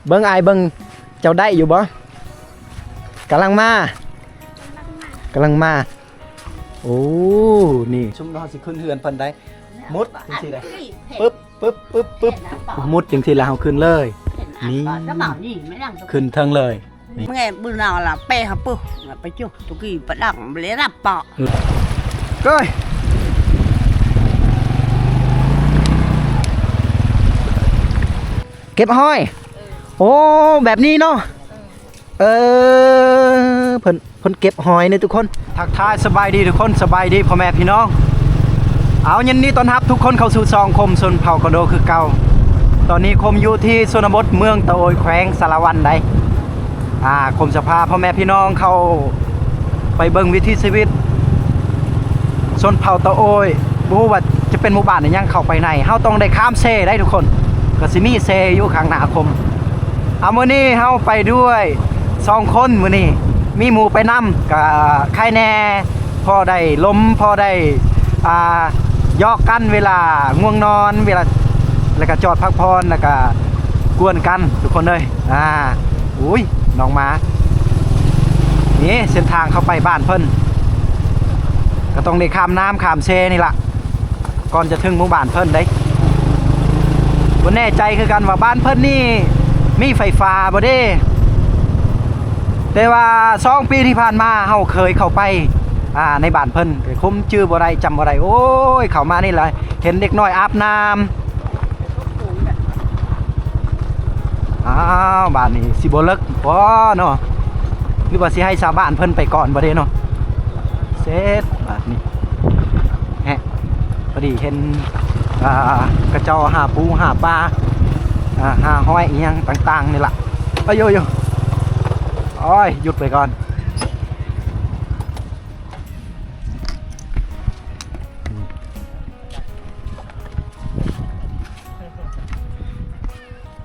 ເບິ່ງອ້າຍເບິ່ງ ເຈົ້າໄດ້ຢູ່ບໍ່? ກຳລັງມາ ກຳລັງມາ. ໂອ້ ນີ້ ຊຸມເຮົາຊິຂຶ້ນເຮືອນເພິ່ນໄດ້ ມຸດຈັ່ງຊີ້ໄດ໋ ປຶບ ປຶບ ປຶບ ປຶບ ມຸດຈັ່ງຊີ້ແລ້ວເຮົາຂຶ້ນເລີຍ. ນີ້ ຂຶ້ນເທິງເລີຍ. ແມ່ບຸນເອົາລະແປຫາປຶ ໄປຈຸຕຸກີປະດັງເລລະປະ ເອີຍ ເກັບຫອຍ. ໂອ້ ແບບນີ້ເນາະ. ເອີ ເພິ່ນ ເພິ່ນເກັບຫອຍນີ້ທຸກຄົນ. ທັກທາຍສະບາຍດີທຸກຄົນ ສະບາຍດີພໍ່ແມ່ພີ່ນ້ອງ. ເອົາ ຍິນດີຕ້ອນຮັບທຸກຄົນເຂົ້າສູ່ຊ່ອງຄົມຊົນເຜົ່າກະໂດຄືເກົ່າ. ຕອນນີ້ຄົມຢູ່ທີ່ຊົນນະບົດເມືອງຕະໂອຍ ແຂວງສາລະວັນໄດ໋. ອ່າ ຄົມຈະພາພໍ່ແມ່ພີ່ນ້ອງເຂົ້າໄປເບິ່ງວິຖີຊີວິດຊົນເຜົ່າຕະໂອຍ. ບໍ່ຮູ້ວ່າຈະເປັນໝູ່ບ້ານອີ່ຫຍັງເຂົ້າໄປໃນ. ເຮົາຕ້ອງໄດ້ຂ້າມເຊໄດ໋ທຸກຄົນ. ກໍຊິມີເຊຢູ່ຂ້າງໜ້າຄົມ. ເອົາ ມື້ນີ້ເຮົາໄປດ້ວຍສອງຄົນ ມື້ນີ້ມີໝູ່ໄປນຳ ກະໄຄແດ່ ພໍໄດ້ລົມ ພໍໄດ້ ອ່າ ຢອກກັນເວລາງ່ວງນອນ ເວລາ ແລ້ວກະຈອດພັກຜ່ອນ ແລ້ວກະກວນກັນທຸກຄົນເອີຍ. ອ່າ ໂອ້ຍ ນ້ອງໝາ. ນີ້ເສັ້ນທາງເຂົ້າໄປບ້ານເພິ່ນ ກະຕ້ອງໄດ້ຂ້າມນ້ຳຂ້າມເຊນີ້ລະ ກ່ອນຈະເຖິງໝູ່ບ້ານເພິ່ນເດ້. ບໍ່ແນ່ໃຈຄືກັນວ່າບ້ານເພິ່ນນີ້ມີໄຟຟ້າບໍ່ເດ້ ແຕ່ວ່າສອງປີທີ່ຜ່ານມາເຮົາເຄີຍເຂົ້າໄປ ອ່າ ໃນບ້ານເພິ່ນ ແຕ່ຄົມຈື່ບໍ່ໄດ້ ຈຳບໍ່ໄດ້. ໂອ້ຍ ເຂົ້າມານີ້ລະເຫັນເດັກນ້ອຍອາບນ້ຳ. ອ້າວ ບາດນີ້ຊິບໍ່ເລິກບໍ່ເນາະ ຫຼືວ່າຊິໃຫ້ຊາວບ້ານເພິ່ນໄປກ່ອນບໍ່ເດ້ເນາະ. ເສັດບາດນີ້ ແຮະ ພໍດີເຫັນ ອ່າ ຂະເຈົ້າຫາປູຫາປາ ອ່າ ຫາຫອຍອີ່ຫຍັງຕ່າງໆນີ້ລະ. ໂອ້ຍ ໂອ້ຍ ໂອ້ຍ ໂອ້ຍ ຢຸດໄປກ່ອນ.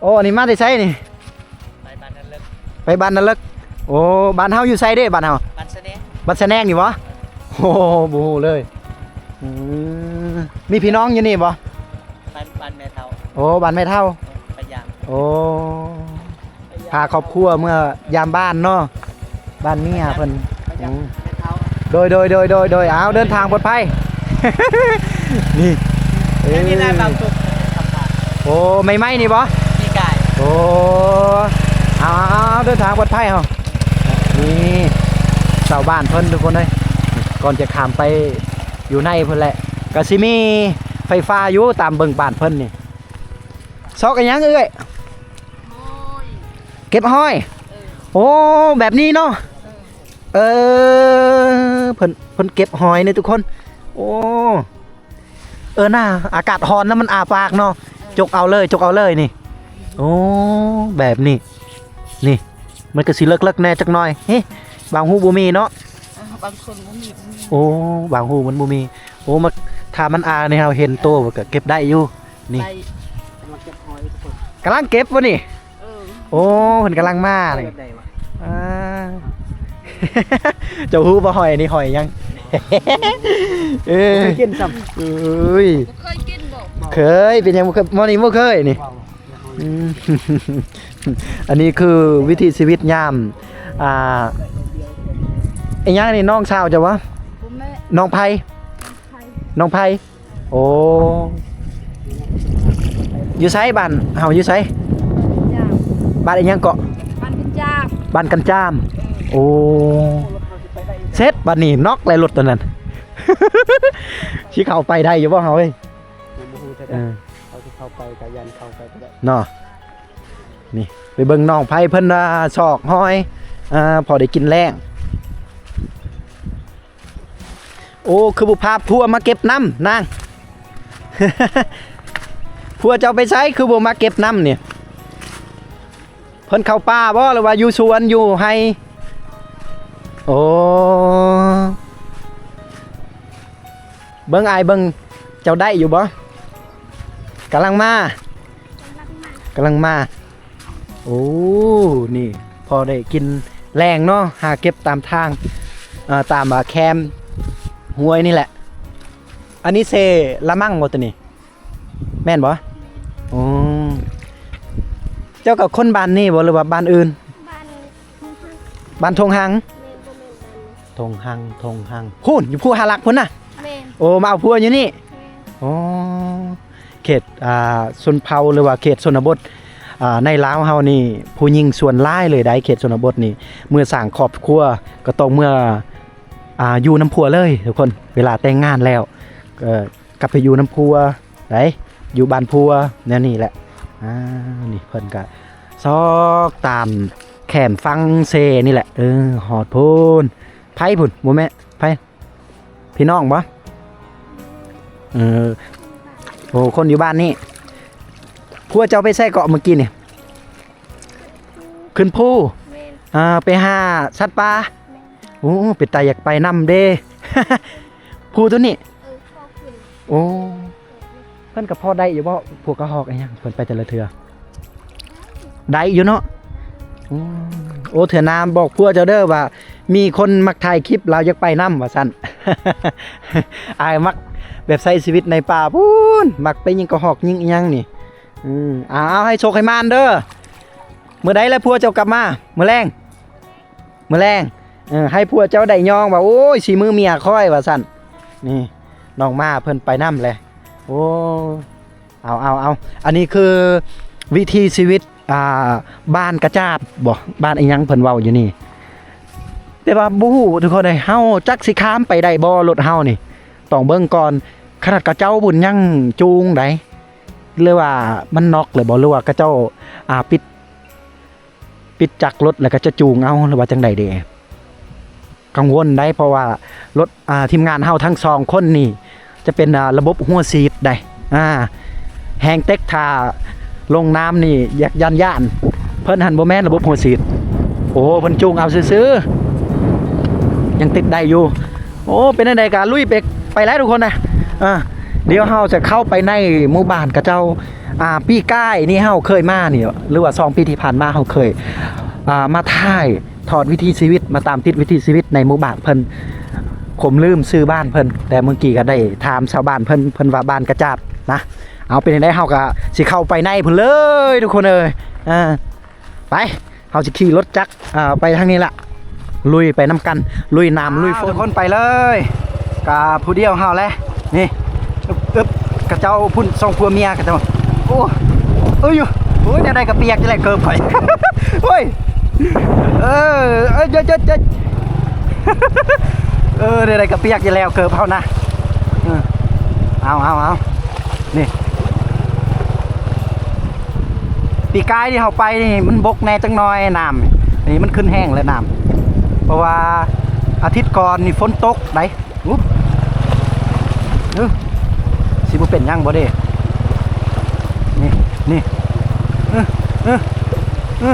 ໂອ້ ອັນນີ້ມາແຕ່ໃສນີ້? ໄປບ້ານນະເລິກ ໄປບ້ານນະເລິກ. ໂອ້ ບ້ານເຮົາຢູ່ໃສເດ້ ບ້ານເຮົາ? ບ້ານສະແນງ. ບ້ານສະແນງນີ້ບໍ່? ໂອ້ ບໍ່ຮູ້ເລີຍ. ອືມ ມີພີ່ນ້ອງຢູ່ນີ້ບໍ່? ບ້ານ ບ້ານແມ່ເຖົ້າ. ໂອ້ ບ້ານແມ່ເຖົ້າ ໄປຢາມ. ໂອ້ ພາຄອບຄົວເມືອຢາມບ້ານເນາະ ບ້ານເມຍເພິ່ນ. ອືມ ໂດຍ ໂດຍ ໂດຍ ໂດຍ ໂດຍ. ເອົາ ເດີນທາງປອດໄພ. ນີ້ ເອີ ໂອ້ ໃໝ່ໆນີ້ບໍ່? ປີກາຍ. ໂອ້ ເອົາ ເດີນທາງປອດໄພເຮົາ. ນີ້ ຊາວບ້ານເພິ່ນທຸກຄົນເອີຍ ກ່ອນຈະຂ້າມໄປຢູ່ໃນພຸ້ນແຫຼະ ກະຊິມີໄຟຟ້າຢູ່ຕາມເບິ່ງບ້ານເພິ່ນນີ້. ຊອກອີ່ຫຍັງເອື້ອຍ? ເກັບຫອຍ. ເອີ ໂອ້ ແບບນີ້ເນາະ. ເອີ ເອີ ເພິ່ນ ເພິ່ນເກັບຫອຍນີ້ທຸກຄົນ. ໂອ້ ເອີ ໜ້າ ອາກາດຮ້ອນນະ ມັນອ້າປາກເນາະ. ເອີ ຈົກເອົາເລີຍ ຈົກເອົາເລີຍນີ້. ໂອ້ ແບບນີ້ ນີ້ ມັນກະຊິເລິກໆແດ່ຈັກໜ້ອຍ. ເຮີ ບາງຮູບໍ່ມີເນາະ. ເອີ ບາງຄົນບໍ່ມີ ບໍ່ມີ. ໂອ້ ບາງຮູມັນບໍ່ມີ. ໂອ້ ມາ ຖ້າມັນອ້ານີ້ເຮົາເຫັນໂຕກໍເກັບໄດ້ຢູ່. ນີ້ ໄດ້ ກຳລັງເກັບຫອຍທຸກຄົນ. ກຳລັງເກັບບໍ່ນີ້? ເອີ ໂອ້ ເພິ່ນກຳລັງມານີ້. ແບບໃດວະ? ອ່າ ເຈົ້າຮູ້ບໍ່ຫອຍນີ້ຫອຍຫຍັງ? ເອີ ບໍ່ເຄີຍກິນຊ້ຳ. ເອີຍ ບໍ່ເຄີຍກິນບໍ່? ເຄີຍ ເປັນຫຍັງບໍ່ເຄີຍ? ໝໍນີ້ບໍ່ເຄີຍນີ້. ອືມ ອັນນີ້ຄືວິຖີຊີວິດຍາມ ອ່າ ອີຫຍັງນີ້ ນ້ອງສາວເຈົ້າຫວາ? ບໍ່ແມ່ນ ນ້ອງໄພ ໄພ ນ້ອງໄພ. ໂອ້ ຢູ່ໃສ? ບ້ານເຮົາຢູ່ໃສ? ບ້ານອີ່ຫຍັງເກາະ? ບ້ານກັນຈາມ ບ້ານກັນຈາມ. ເອີ ໂອ້ ເສັດບາດນີ້ ນັອກແລ້ວລົດຕົວນັ້ນ. ຊິເຂົ້າໄປໄດ້ຢູ່ບໍ່ເຮົາເອີຍ? ຍັງບໍ່ຮູ້ເທື່ອ. ເອີ ເຮົາຊິເຂົ້າໄປກະຢ້ານເຂົ້າໄປບໍ່ໄດ້ເນາະ. ນີ້ ໄປເບິ່ງນ້ອງໄພເພິ່ນ ອ່າ ຊອກຫອຍ ອ່າ ພໍໄດ້ກິນແລງ. ໂອ້ ຄືບໍ່ພາຜົວມາເກັບນຳນາງ? ຜົວເຈົ້າໄປໃສ ຄືບໍ່ມາເກັບນຳນີ້? ເພິ່ນເຂົ້າປ່າບໍ່ ຫຼືວ່າຢູ່ສວນຢູ່ໄຮ່? ໂອ້ ເບິ່ງອ້າຍເບິ່ງ ເຈົ້າໄດ້ຢູ່ບໍ່? ກຳລັງມາ ກຳລັງມາ. ໂອ້ ນີ້ພໍໄດ້ກິນແລງເນາະ ຫາເກັບຕາມທາງ ເອີ ຕາມ ເອີ ແຄມຫ້ວຍນີ້ແຫຼະ. ອັນນີ້ເຊລະມັງບໍ່ໂຕນີ້? ແມ່ນບໍ່? ໂອ້ ເຈົ້າກໍຄົນບ້ານນີ້ບໍ່ ຫຼືວ່າບ້ານອື່ນ? ບ້ານທົ່ງຮັງ ບ້ານທົ່ງຮັງ ແມ່ນ ບໍ່ແມ່ນບ້ານນີ້ ທົ່ງຮັງ ທົ່ງຮັງ ພຸ້ນ ຢູ່ພູຫາຫຼັກພຸ້ນນະ ແມ່ນ ໂອ້ ມາເອົາຜົວຢູ່ນີ້ ແມ່ນ ໂອ້ ເຂດ ອ່າ ຊົນເຜົ່າ ຫຼືວ່າເຂດຊົນນະບົດ ອ່າ ໃນລາວເຮົານີ້ ຜູ້ຍິງສ່ວນຫຼາຍເລີຍໃດ ເຂດຊົນນະບົດນີ້ ເມື່ອສ້າງຄອບຄົວກໍຕ້ອງເມືອ ອ່າ ຢູ່ນຳຜົວເລີຍທຸກຄົນ ເວລາແຕ່ງງານແລ້ວ ເອີ ກັບໄປຢູ່ນຳຜົວໃດ ຢູ່ບ້ານຜົວແນວນີ້ແຫຼະ ອ່າ ນີ້ເພິ່ນກະຊອກຕາມແຄມຝັ່ງເຊນີ້ແຫຼະ ເອີ ຮອດພຸ້ນ ໃຜພຸ້ນ ບໍ່ແມ່ນໃຜ ພີ່ນ້ອງບໍ່? ເອີ ໂອ້ ຄົນຢູ່ບ້ານນີ້ ຜົວເຈົ້າໄປໃສເກາະມື້ກີ້ນີ້? ຂຶ້ນພູ ແມ່ນ ອ່າ ໄປຫາສັດປ່າ ແມ່ນ ໂອ້ ເປັນຕາຢາກໄປນຳເດ້ ພູໂຕນີ້ ເອີ ພໍຂຶ້ນ ໂອ້ ເພິ່ນກໍພໍໄດ້ຢູ່ບໍ່? ພວກກະຮອກອີ່ຫຍັງ ເພິ່ນໄປແຕ່ລະເທື່ອ ໄດ້ຢູ່ເນາະ ໂອ້ ໂອ້ ເທື່ອໜ້າບອກຜົວເຈົ້າເດີວ່າ ມີຄົນມັກຖ່າຍຄລິບ ລາວຢາກໄປນຳວ່າຊັ້ນ ອ້າຍມັກແບບໃຊ້ຊີວິດໃນປ່າພຸ້ນ ມັກໄປຍິງກະຮອກຍິງອີ່ຫຍັງນີ້ ອືມ ເອົາ ເອົາ ໃຫ້ໂຊກໃຫ້ໝານເດີ ມື້ໃດລະຜົວເຈົ້າກັບມາ? ມື້ແລງ ມື້ແລງ ເອີ ໃຫ້ຜົວເຈົ້າໄດ້ຍ້ອງວ່າ ໂອ້ຍ ສີມືເມຍຂ້ອຍວ່າຊັ້ນ ນີ້ ນ້ອງມາເພິ່ນໄປນຳແຫຼະ ໂອ້ ເອົາ ເອົາ ເອົາ ອັນນີ້ຄືວິຖີຊີວິດ ອ່າ ບ້ານກະຈາບບໍ ບ້ານອີ່ຫຍັງເພິ່ນເວົ້າຢູ່ນີ້ ແຕ່ວ່າບໍ່ຮູ້ທຸກຄົນເອີຍ ເຮົາຈັກຊິຂ້າມໄປໄດ້ບໍ່ ລົດເຮົານີ້ ຕ້ອງເບິ່ງກ່ອນ ຂະໜາດເຂົາເຈົ້າພຸ້ນຍັງຈູງໃດ ຫຼືວ່າມັນນັອກແລ້ວບໍ ຫຼືວ່າເຂົາເຈົ້າ ອ່າ ປິດ ປິດຈັກລົດແລ້ວກໍຈະຈູງເອົາ ຫຼືວ່າຈັ່ງໃດເດ? ກັງວົນໄດ໋ ເພາະວ່າລົດ ອ່າ ທີມງານເຮົາທັງສອງຄົນນີ້ຈະເປັນ ອ່າ ລະບົບຫົວສີດໄດ໋ ອ່າ ແຮງເຕັກຖ້າລົງນ້ຳນີ້ຢາກຢ້ານໆ ເພິ່ນຫັ້ນບໍ່ແມ່ນລະບົບຫົວສີດ ໂອ້ ເພິ່ນຈູງເອົາຊື່ໆ ຍັງຕິດໄດ້ຢູ່ ໂອ້ ເປັນຈັ່ງໃດກໍລຸຍໄປ ໄປແລ້ວທຸກຄົນນະ ອ່າ ດຽວເຮົາຈະເຂົ້າໄປໃນໝູ່ບ້ານເຂົາເຈົ້າ ອ່າ ປີກາຍນີ້ເຮົາເຄີຍມານີ້ ຫຼືວ່າສອງປີທີ່ຜ່ານມາເຮົາເຄີຍ ອ່າ ມາຖ່າຍທອດວິຖີຊີວິດ ມາຕາມຕິດວິຖີຊີວິດໃນໝູ່ບ້ານເພິ່ນ ຂົມລືມຊື່ບ້ານເພິ່ນ ແຕ່ມື້ກີ້ກໍໄດ້ຖາມຊາວບ້ານເພິ່ນ ເພິ່ນວ່າບ້ານກະຈາບນະ ເອົາ ເປັນຈັ່ງໃດເຮົາກໍຊິເຂົ້າໄປໃນພຸ້ນເລີຍທຸກຄົນເອີຍ ອ່າ ໄປ ເຮົາຊິຂີ່ລົດຈັກ ເອີ ໄປທາງນີ້ລະ ລຸຍໄປນຳກັນ ລຸຍນ້ຳລຸຍຝົນ ທຸກຄົນໄປເລີຍ ກະຜູ້ດຽວເຮົາແຫຼະ ນີ້ ອຶບ ອຶບ ເຂົາເຈົ້າພຸ້ນ ສອງຜົວເມຍເຂົາເຈົ້າ ໂອ້ ເອີຍ ໂອ້ຍ ແນວໃດກໍປຽກຢູ່ແຫຼະເກີບຂ້ອຍ ໂອ້ຍ ເອີ ເອີ ເອີ ເອີ ແນວໃດກໍປຽກຢູ່ແລ້ວເກີບເຮົານະ ເອີ ເອົາ ເອົາ ເອົາ ນີ້ ປີກາຍທີ່ເຮົາໄປນີ້ມັນບົກແດ່ຈັກໜ້ອຍນ້ຳ ນີ້ມັນຂຶ້ນແຮງແລ້ວນ້ຳ ເພາະວ່າອາທິດກ່ອນນີ້ຝົນຕົກໃດ໋ ອຸບ ເອີ ຊິບໍ່ເປັນຫຍັງບໍ່ເດ ນີ້ ນີ້ ເອີ ເອີ ເອີ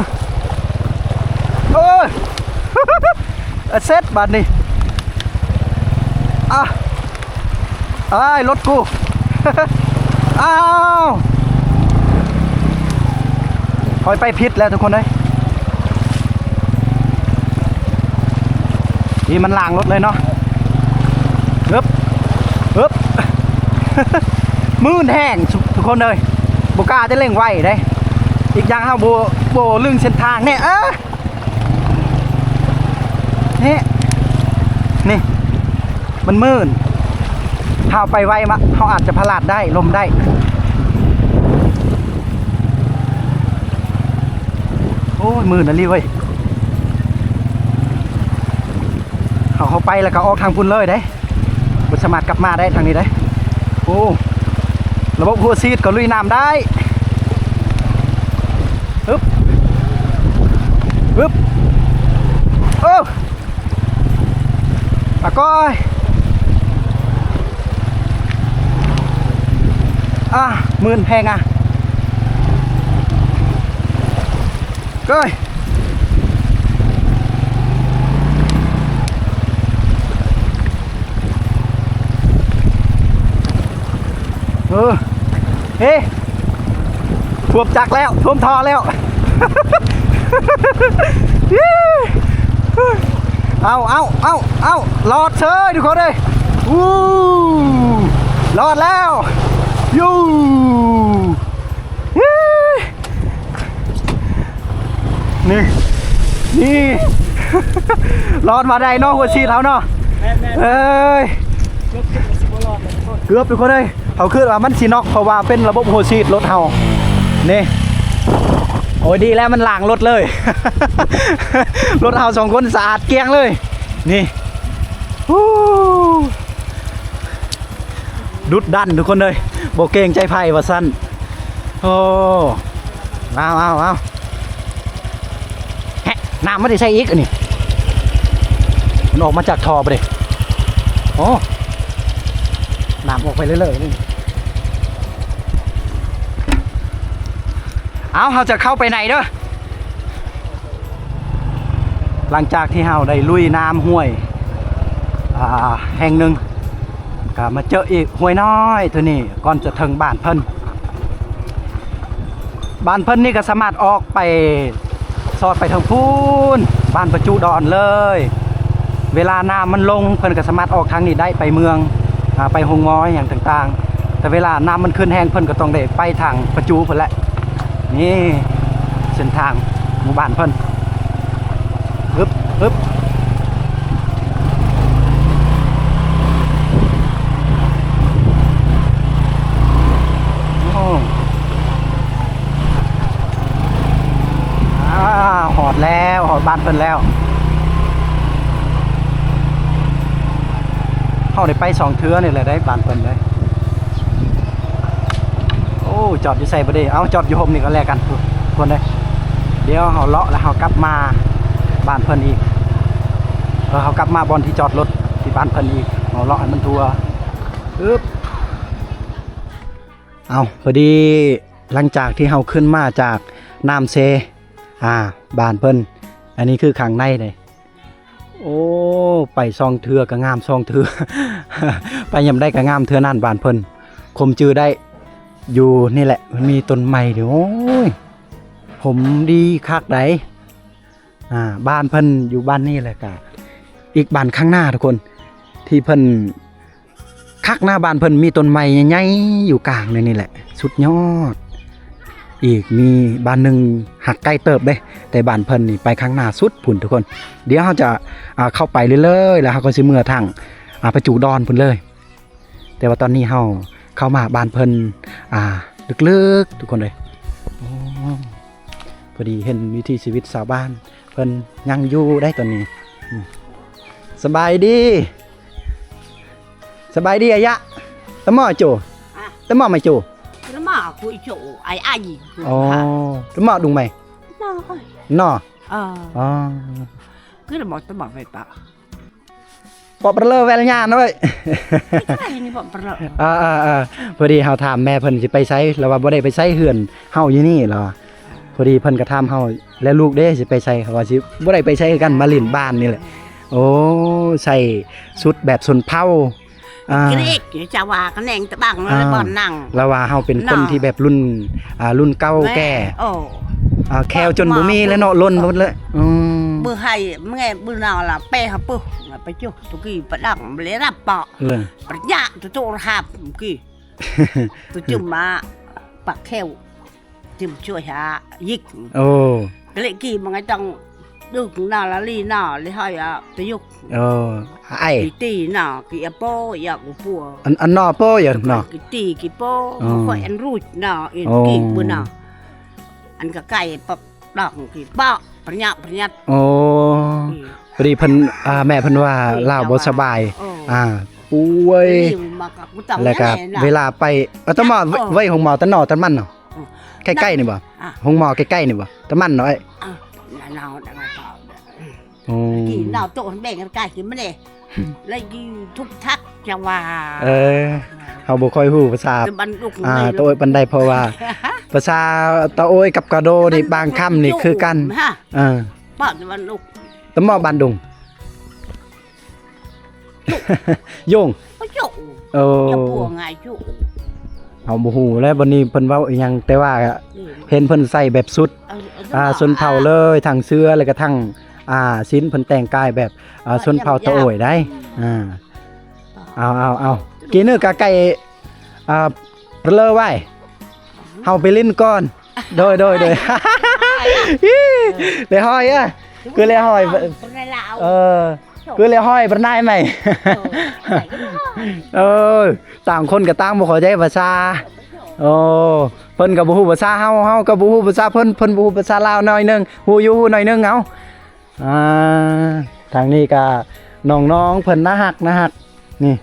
ໂອ້ຍ ເສັດບາດນີ້ ອ່ະ ອ້າຍ ລົດກູ ອ້າວ ຂ້ອຍໄປຜິດແລ້ວທຸກຄົນເອີຍ ນີ້ມັນລ້າງລົດເລີຍເນາະ ອຶບ ອຶບ ມື່ນແຮງ ທຸກຄົນເອີຍ ບໍ່ກ້າຈະເລັ່ງໄວເດ້ ອີກຢ່າງເຮົາບໍ່ ບໍ່ລຶ້ງເສັ້ນທາງແນ່ ເອີ ນີ້ ນີ້ ມັນມື່ນ ຖ້າເຮົາໄປໄວມະ ເຮົາອາດຈະພະລາດໄດ້ ລົ້ມໄດ້ ໂອ້ຍ ມື່ນອີ່ຫຼີເວີຍ ເຮົາ ເຮົາໄປແລ້ວກໍອອກທາງພຸ້ນເລີຍເດ້ ບໍ່ສາມາດກັບມາໄດ້ທາງນີ້ເດ້ ໂອ້ ລະບົບຫົວສີດກໍລຸຍນ້ຳໄດ້ ອຶບ ອຶບ ໂອ້ ອາກ້ອຍ ອ່າ ມື່ນແຮງອ່ະ ເກີຍ ເອີ ເອີ ຖ້ວມຈັກແລ້ວ ຖ້ວມທໍ່ແລ້ວ ເອົາ ເອົາ ເອົາ ເອົາ ລອດເຊີຍທຸກຄົນເອີຍ ອູ້ ລອດແລ້ວ ຢູ ເອີ. ນີ້ ນີ້ ລອດມາໄດ້ເນາະ ຫົວສີດເຮົາເນາະ. ແມ່ນໆ ເອີຍ ເກືອບຂຶ້ນກໍຊິບໍ່ລອດແລ້ວທຸກຄົນ ເກືອບທຸກຄົນເອີຍ. ເຮົາຄິດວ່າມັນຊິນັອກ ເພາະວ່າເປັນລະບົບຫົວສີດລົດເຮົານີ້. ໂອ້ຍ ດີແລ້ວມັນລ້າງລົດເລີຍ ລົດເຮົາສອງຄົນສະອາດກ້ຽງເລີຍນີ້. ຮູ້ ດຸດດັນທຸກຄົນເອີຍ ບໍ່ເກງໃຈໃຜວ່າຊັ້ນ. ໂອ້ ເອົາ ເອົາ ເອົາ ແຮະ ນ້ຳມັນໄດ້ໃສ່ອີກອັນນີ້ ມັນອອກມາຈາກທໍ່ບໍ່ເດ້. ໂອ້ ນ້ຳອອກໄປເລື້ອຍໆນີ້. ເອົາ ເຮົາຈະເຂົ້າໄປໃນເດີ. ຫຼັງຈາກທີ່ເຮົາໄດ້ລຸຍນ້ຳຫ້ວຍ ອ່າ ແຫ່ງໜຶ່ງ ກໍມາເຈີອີກຫ້ວຍນ້ອຍເທື່ອນີ້ ກ່ອນຈະເຖິງບ້ານເພິ່ນ. ບ້ານເພິ່ນນີ້ກໍສາມາດອອກໄປສອດໄປທາງພຸ້ນ ບ້ານປະຈຸດອນເລີຍ. ເວລານ້ຳມັນລົງ ເພິ່ນກໍສາມາດອອກທາງນີ້ໄດ້ ໄປເມືອງ ອ່າ ໄປໂຮງໝໍຫຍັງຕ່າງໆ. ແຕ່ເວລານ້ຳມັນຂຶ້ນແຮງ ເພິ່ນກໍຕ້ອງໄດ້ໄປທາງປະຈຸພຸ້ນແຫຼະ. ນີ້ເສັ້ນທາງໝູ່ບ້ານເພິ່ນ ຮຶບ ຮຶບ ໂອ້ ອາ ຮອດແລ້ວ ຮອດບ້ານເພິ່ນແລ້ວ. ເຮົາໄດ້ໄປສອງເທື່ອນີ້ແຫຼະ ໄດ້ບ້ານເພິ່ນເດ້. ໂອ້ ຈອດຢູ່ໃສບໍ່ເດ້? ເອົາ ຈອດຢູ່ຮົ່ມນີ້ກໍແລ້ວກັນ ທຸກຄົນເດ້. ດຽວເຮົາເລາະແລ້ວເຮົາກັບມາບ້ານເພິ່ນອີກ. ເອີ ເຮົາກັບມາບ່ອນທີ່ຈອດລົດທີ່ບ້ານເພິ່ນອີກ. ເຮົາເລາະໃຫ້ມັນທົ່ວ. ອຶບ ເອົາ ພໍດີຫຼັງຈາກທີ່ເຮົາຂຶ້ນມາຈາກນ້ຳເຊ ອ່າ ບ້ານເພິ່ນ ອັນນີ້ຄືຂ້າງໃນເດ້. ໂອ້ ໄປສອງເທື່ອກໍງາມສອງເທື່ອ ໄປຍາມໃດກໍງາມເທື່ອນັ້ນ ບ້ານເພິ່ນ. ຄົມຈື່ໄດ້ຢູ່ນີ້ແຫຼະ ມັນມີຕົ້ນໄມ້ຢູ່. ໂອ້ຍ ຜົມດີຄັກໃດ໋. ອ່າ ບ້ານເພິ່ນຢູ່ບ້ານນີ້ ແລ້ວກະອີກບ້ານຂ້າງໜ້າ ທຸກຄົນ ທີ່ເພິ່ນ ຄັກນະ. ບ້ານເພິ່ນມີຕົ້ນໄມ້ໃຫຍ່ໆຢູ່ກາງໃນນີ້ແຫຼະ ສຸດຍອດ. ອີກມີບ້ານໜຶ່ງຫາກໄກເຕີບເດ້ ແຕ່ບ້ານເພິ່ນນີ້ໄປຂ້າງໜ້າສຸດພຸ້ນ ທຸກຄົນ. ດຽວເຮົາຈະ ອ່າ ເຂົ້າໄປເລື້ອຍໆ ແລ້ວເຮົາກໍຊິເມືອທາງ ອ່າ ປະຈູດອນພຸ້ນເລີຍ. ແຕ່ວ່າຕອນນີ້ເຮົາເຂົ້າມາບ້ານເພິ່ນ ອ່າ ເລິກໆ ທຸກຄົນເອີຍ. ໂອ້ ພໍດີເຫັນວິຖີຊີວິດຊາວບ້ານເພິ່ນຍັງຢູ່ໄດ໋ຕອນນີ້. ອືມ ສະບາຍດີ. ສະບາຍດີອາຍະ. ຕະໝໍ້ໂຈ ອະ ຕະໝໍ້ໄມໂຈ ຕະໝໍ້ຄຸຍໂຈ ອາຍອາຍ. ອໍ ຕະໝໍ້ດຸງໄມ ນໍ ເອີ ອໍ ຄືຕະໝໍ້ ຕະໝໍ້ໄມປະ ປະເລີແວລຍານເອີຍ. ເອີ ພໍດີເຮົາຖາມແມ່ເພິ່ນຊິໄປໃສ ລາວວ່າບໍ່ໄດ້ໄປໃສ ເຮືອນເຮົາຢູ່ນີ້ ລາວວ່າ. ພໍດີເພິ່ນກໍຖາມເຮົາ ແລ້ວລູກເດ້ຊິໄປໃສ ເຮົາວ່າຊິບໍ່ໄດ້ໄປໃສຄືກັນ ມາຫຼິ້ນບ້ານນີ້ແຫຼະ. ໂອ້ ໃສ່ຊຸດແບບຊົນເຜົ່າ ອ່າ ກຣີກ ຈະວ່າກະແໜງຕະບັງ ເອີ ແລ້ວບ່ອນນັ່ງ ລາວວ່າເຮົາເປັນຄົນ ເນາະ ທີ່ແບບລຸ້ນ ອ່າ ລຸ້ນເກົ່າແກ່ ແມ່ ໂອ້ ອ່າ ແຂ້ວຈົນບໍ່ມີແລ້ວເນາະ ຫຼົ່ນໝົດແລ້ວ. ອືມ ບືໃຫ້ແມ່ບືນາລະແປຫາປຶ ປະຈຸ ຕຸກີປະດັງເລລະປະ ເອີ ປະຍະຕຸຕຸລະຫັບກີ ຕຸຈຸມາປະແຂ້ວ ຈຶ່ງຊ່ວຍຫາຍິກ. ໂອ້ ກະເລກີມັນກໍຕ້ອງດຶກນາລາລີນາ ເລໃຫ້ອະຕະຍຸກ. ໂອ້ ໄອຕີນາ ກີອະໂປ ຢາກປວ ອັນ ອັນນາໂປຢາກນາ ກີຕີ ກີໂປ ໂອ້ ມາຄ່ອຍອັນຣູດນາ ເອັນ ໂອ້ ກີບນາ ອັນກະໄກ່ປະດອກ ກີປະຍະປະຍັດ. ໂອ້ ອືມ ພໍດີເພິ່ນ ອ່າ ແມ່ເພິ່ນວ່າລາວບໍ່ສະບາຍ ໂອ້ ອ່າ ປ່ວຍ ແລ້ວກະເວລາໄປ ອາດຕະມາ ເອີ ໄວ້ໂຮງໝໍຕະໜໍຕະມັນເນາະ. ອືມ ໃກ້ໆນີ້ບໍ່? ອ່ະ ໂຮງໝໍໃກ້ໆນີ້ບໍ່? ຕະມັນເນາະ ອ່ະ ໂອ້ ກິນເນາະ ໂຕະແບ່ງກັນກາຍກິນມາເດ້ ແລ້ວກິນທຸກທັກຈະວ່າ. ເອີ ເຮົາບໍ່ຄ່ອຍຮູ້ພາສາ ຕະບັນດຸກ ອ່າ ຕະໂອ້ຍປານໃດ ເພາະວ່າພາສາຕະໂອ້ຍກັບກະໂດນີ້ ບາງຄຳນີ້ຄືກັນ. ເອີ ປາດຕະບັນດຸກ ຕະໝໍ້ບ້ານດຸງ. ໂຢງ ໂອ້ ເຮົາບໍ່ຮູ້ແລ້ວ ບັດນີ້ເພິ່ນເວົ້າອີ່ຫຍັງ ແຕ່ວ່າ ອືມ ເຫັນເພິ່ນໃສ່ແບບຊຸດ ເອີ ອ່າ ຊົນເຜົ່າເລີຍ ທັງເສື້ອ ແລ້ວກະທັງ ອ່າ ຊິນ ເພິ່ນແຕ່ງກາຍແບບ ອ່າ ຊົນເຜົ່າຕະໂອ້ຍໄດ໋. ອ່າ ເອົາ ເອົາ ເອົາ ກິນເນີກະໄກ່ ອ່າ ເລີໄວ້ ເຮົາໄປຫຼິ້ນກ່ອນ. ໂດຍ ໂດຍ ໂດຍ. ເລຫອຍ ເອີ ຄືເລຫອຍ ເອີ ຄືເລຫອຍປານໃດໄໝ ເອີ ຕ່າງຄົນກໍຕ່າງບໍ່ເຂົ້າໃຈພາສາ ໂອ້ ເພິ່ນກໍບໍ່ຮູ້ພາສາເຮົາ ເຮົາກໍບໍ່ຮູ້ພາສາເພິ່ນ ເພິ່ນບໍ່ຮູ້ພາສາລາວໜ້ອຍໜຶ່ງ ຮູ້ຢູ່ ຮູ້ໜ້ອຍໜຶ່ງ ເອົາ ອ່າ ທາງນີ້ກໍນ້ອງໆເພິ່ນໜ້າຮັກ ໜ້າຮັກ ນີ້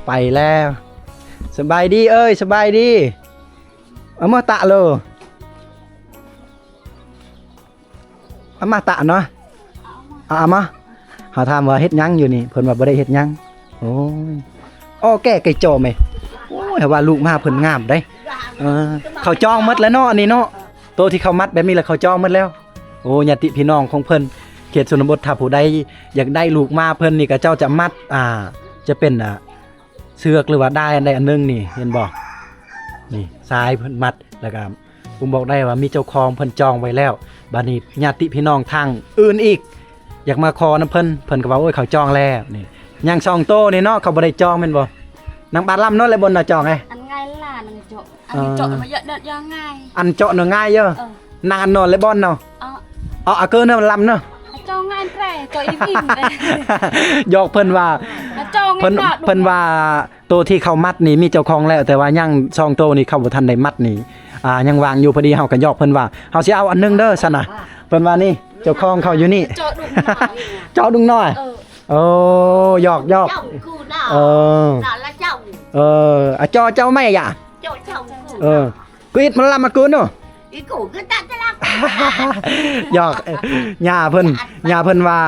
ໄປແລ້ວ ສະບາຍດີເອີຍ ສະບາຍດີ ອະມາຕະໂລ ອະມາຕະເນາະ ເອົາ ເອົາມາ ເຮົາຖາມວ່າເຮັດຫຍັງຢູ່ນີ້ ເພິ່ນວ່າບໍ່ໄດ້ເຮັດຫຍັງ ໂອ້ຍ ອໍແກ່ໄກ່ຈ່ອແມ ໂອ້ຍ ວ່າລູກມາເພິ່ນງາມເດ້ ເອີ ເຂົາຈອງໝົດແລ້ວເນາະ ອັນນີ້ເນາະ ໂຕທີ່ເຂົາມັດແບບນີ້ລະເຂົາຈອງໝົດແລ້ວ ໂອ້ ຍາດຕິພີ່ນ້ອງຂອງເພິ່ນ ເຂດຊົນນະບົດ ຖ້າຜູ້ໃດຢາກໄດ້ລູກມາເພິ່ນນີ້ ເຂົາເຈົ້າຈະມັດ ອ່າ ຈະເປັນ ອ່າ ເຊືອກ ຫຼືວ່າດ້າຍອັນໃດອັນໜຶ່ງນີ້ ເຫັນບໍ່ ນີ້ ຊາຍເພິ່ນມັດ ແລ້ວກໍບົ່ງບອກໄດ້ວ່າມີເຈົ້າຂອງເພິ່ນຈອງໄວ້ແລ້ວ ບາດນີ້ຍາດຕິພີ່ນ້ອງທາງອື່ນອີກ ຢາກມາຂໍນຳເພິ່ນ ເພິ່ນກໍວ່າ ໂອ້ຍ ເຂົາຈອງແລ້ວ ນີ້ ຍັງສອງໂຕນີ້ເນາະ ເຂົາບໍ່ໄດ້ຈອງແມ່ນບໍ່ ນາງບາດລຳເນາະ ແລະບ່ອນນະຈອງເອ ອັນງ່າຍລະນາງເຈາະ ອັນເຈາະມາເຍາະເນາະ ເຍາະງ່າຍ ອັນເຈາະເນາະງ່າຍເດີ ເອີ ນາງອັນນອນແລະບ່ອນເນາະ ເອີ ເອົາ ອາເກີນນຳລຳເນາະ ເຈາະງ່າຍແທ້ ເຈາະອີວິນ ຢອກເພິ່ນວ່າ ເພິ່ນ ເພິ່ນວ່າ ໂຕທີ່ເຂົາມັດນີ້ມີເຈົ້າຂອງແລ້ວ ແຕ່ວ່າຍັງສອງໂຕນີ້ເຂົາບໍ່ທັນໄດ້ມັດນີ້ ອ່າ ຍັງວ່າງຢູ່ ພໍດີເຮົາກໍຢອກເພິ່ນວ່າ ເຮົາຊິເອົາອັນໜຶ່ງເດີຊັ້ນນະ ເພິ່ນວ່ານີ້ ເຈົ້າຂອງເຂົາຢູ່ນີ້ ເຈາະດຸກນ້ອຍ ເຈາະດຸກນ້ອຍ ເອີ ໂອ້ ຢອກໆ ເຈົ້າກູນະ ເອີ ນະລະເຈົ້າ ເອີ ອາເຈາະເຈົ້າໄມ້ຢາ ເຈາະເຈົ້າກູນ ເອີ ກູອິດມາລຳມາກູນເນາະ ອີກູຄືຕາຕະລັກ ຢອກ ຍ່າເພິ່ນ ຍ່າເພິ່ນວ່າ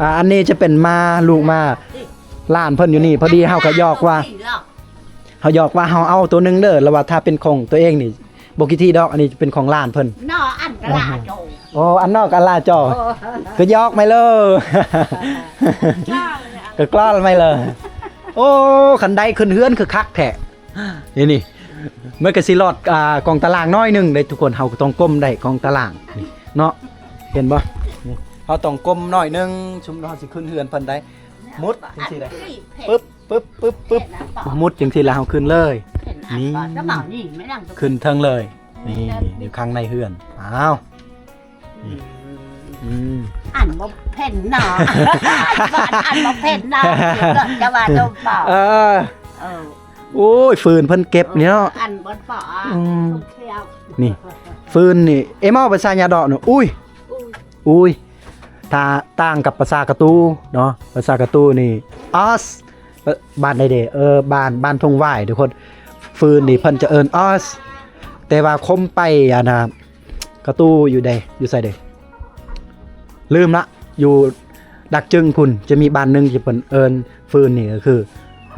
ອ່າ ອັນນີ້ຈະເປັນມາ ລູກມາ ຫຼານເພິ່ນຢູ່ນີ້ ພໍດີເຮົາກໍຢອກວ່າ ເຮົາຢອກວ່າເຮົາເອົາໂຕໜຶ່ງເດີ ແລ້ວວ່າຖ້າເປັນຂອງຕົວເອງນີ້ ບໍ່ຂີ້ຖີ່ດອກ ອັນນີ້ເປັນຂອງຫຼານເພິ່ນ ນໍ ອັນກະລາຈໍ ໂອ້ ອັນນໍກະລາຈໍ ເອີ ກໍຢອກໄມເລີ ກໍກລອນໄມເລີ ໂອ້ ຄັນໄດ້ຂຶ້ນເຮືອນຄືຄັກແທ້ ນີ້ ນີ້ ມັນກໍຊິລອດ ອ່າ ກອງຕາລ່າງໜ້ອຍໜຶ່ງເດ້ທຸກຄົນ ເຮົາກໍຕ້ອງກົ້ມໄດ້ກອງຕາລ່າງນີ້ເນາະ ເຫັນບໍ່ ນີ້ ເຮົາຕ້ອງກົ້ມໜ້ອຍໜຶ່ງ ຊຸມເຮົາຊິຂຶ້ນເຮືອນເພິ່ນໄດ້ ມຸດຈັ່ງຊີ້ໄດ້ ປຶບ ປຶບ ປຶບ ປຶບ ມຸດຈັ່ງຊີ້ແລ້ວເຮົາຂຶ້ນເລີຍ ນີ້ ຂຶ້ນເທິງເລີຍ ນີ້ ຢູ່ຂ້າງໃນເຮືອນ ອ້າວ ອືມ ອັນບໍ່ເພັນເນາະ ອັນບໍ່ເພັນເນາະ ຈະວ່າຕົວປອກ ເອີ ເອີ ໂອ້ຍ ຟືນເພິ່ນເກັບນີ້ເນາະ ອັນບໍ່ປອກ ອືມ ນີ້ ຟືນນີ້ ເອມອ ພາສາຍາດອກເນາະ ອຸ້ຍ ອຸ້ຍ ອຸ້ຍ ຖ້າຕ່າງກັບພາສາກະຕູເນາະ ພາສາກະຕູນີ້ ອອສ ບ້ານໃດເດ ເອີ ບ້ານ ບ້ານທົ່ງຫວາຍທຸກຄົນ ຟືນນີ້ເພິ່ນຈະເອີ້ນອອສ ແຕ່ວ່າຄົມໄປ ອັນນ່າ ກະຕູຢູ່ໃດ ຢູ່ໃສເດ ລືມລະ ຢູ່ດັກຈຶງພຸ້ນ ຈະມີບ້ານໜຶ່ງທີ່ເພິ່ນເອີ້ນຟືນນີ້ກໍຄື